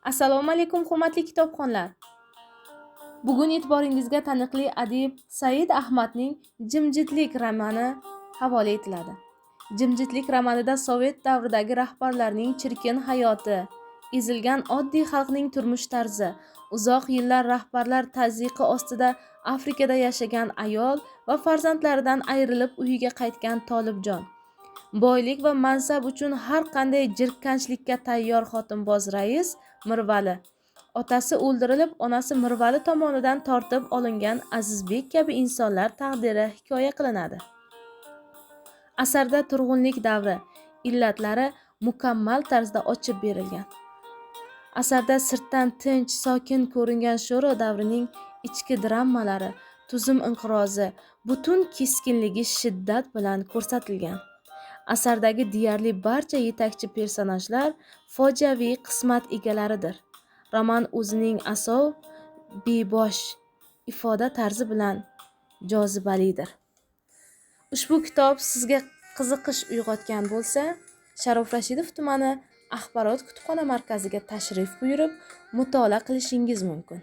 Assalomu alaykum, hurmatli kitobxonlar. Bugun e'tiboringizga taniqli adib Said Ahmadning Jimjitlik romani havola etiladi. Jimjitlik romanida sovet davridagi rahbarlarning chirkin hayoti, ezilgan oddiy xalqning turmush tarzi, uzoq yillar rahbarlar tazyiqi ostida Afrikada yashagan ayol va farzandlaridan ayrilib uyiga qaytgan Tolibjon, boylik va mansab uchun har qanday jirkanchlikka tayyor xotinboz rais Mirvali, otasi o'ldirilib, onasi Mirvali tomonidan tortib olingan Azizbek kabi insonlar taqdiri hikoya qilinadi. Asarda turg'unlik davri illatlari mukammal tarzda ochib berilgan. Asarda sirtdan tinch, sokin ko'ringan sho'ro davrining ichki dramalari, tuzum inqirozi butun keskinligi shiddat bilan ko'rsatilgan. Asardagi deyarli barcha yetakchi personajlar fojiaviy qismat egalaridir. Roman o'zining asov, bebosh ifoda tarzi bilan jozibalidir. Ushbu kitob sizga qiziqish uyg'otgan bo'lsa, Sharof Rashidov tumani axborot kutubxona markaziga tashrif buyurib, mutolaa qilishingiz mumkin.